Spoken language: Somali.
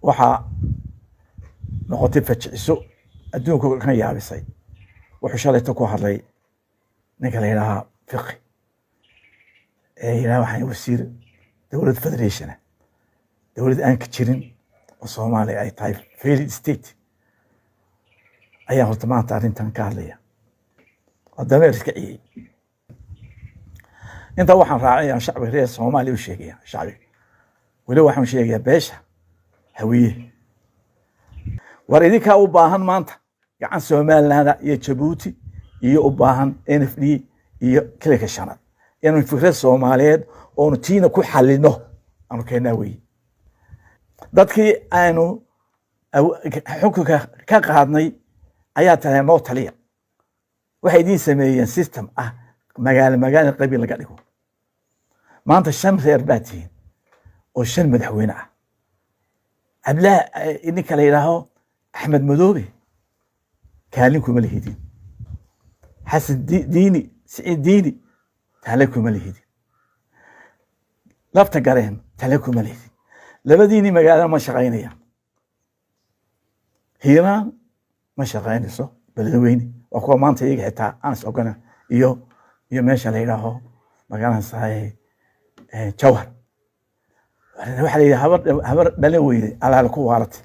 Waxaa noqotay fajiciso adduunka kan yaabisay. Wuxuu shalayto ku hadlay ninka la yidhaahaa Fiqi ee yidhaha waxaan wasiir dowlad federation, dowlad aan ka jirin oo Soomaaliya ay tahay failed state, ayaa horta maanta arrintan ka hadlaya. Waa dameer iska ciyey. Intaa waxaan raacaya, shacbiga reer Soomaaliya u sheegaya, shacbiga weli waxaan sheegayaa, beesha Hawiye, war idinkaa u baahan maanta gacan Somaliland iyo Jabuuti iyo u baahan NFD iyo Kililka Shanaad inaynu fikrad Soomaaliyeed oonu tiina ku xalino aanu keenaa weye. Dadkii aynu xukunka ka qaadnay ayaa tahay noo taliya. Waxay idiin sameeyeen system ah magaalo magaalo qabiil laga dhigo. Maanta shan reer baa tihiin oo shan madaxweyne ah. Cabdillahi, ninka la yidhaaho Axmed Madoobe, kaalin kuma lihidin. Xasan Diini, Siciid Diini, tale kuma lihidin. Lafta Gareen tale kuma lihidin. Labadiini magaalo ma shaqaynayaan. Hiiraan ma shaqaynayso, Beledweyne waa kuwa maanta iyaga xitaa aan is ogolan iyo meesha la yidhaaho magaranaysaay Jawhar. Waxaa la yidhi habar, habar dhalin weyday alaale ku waalatay.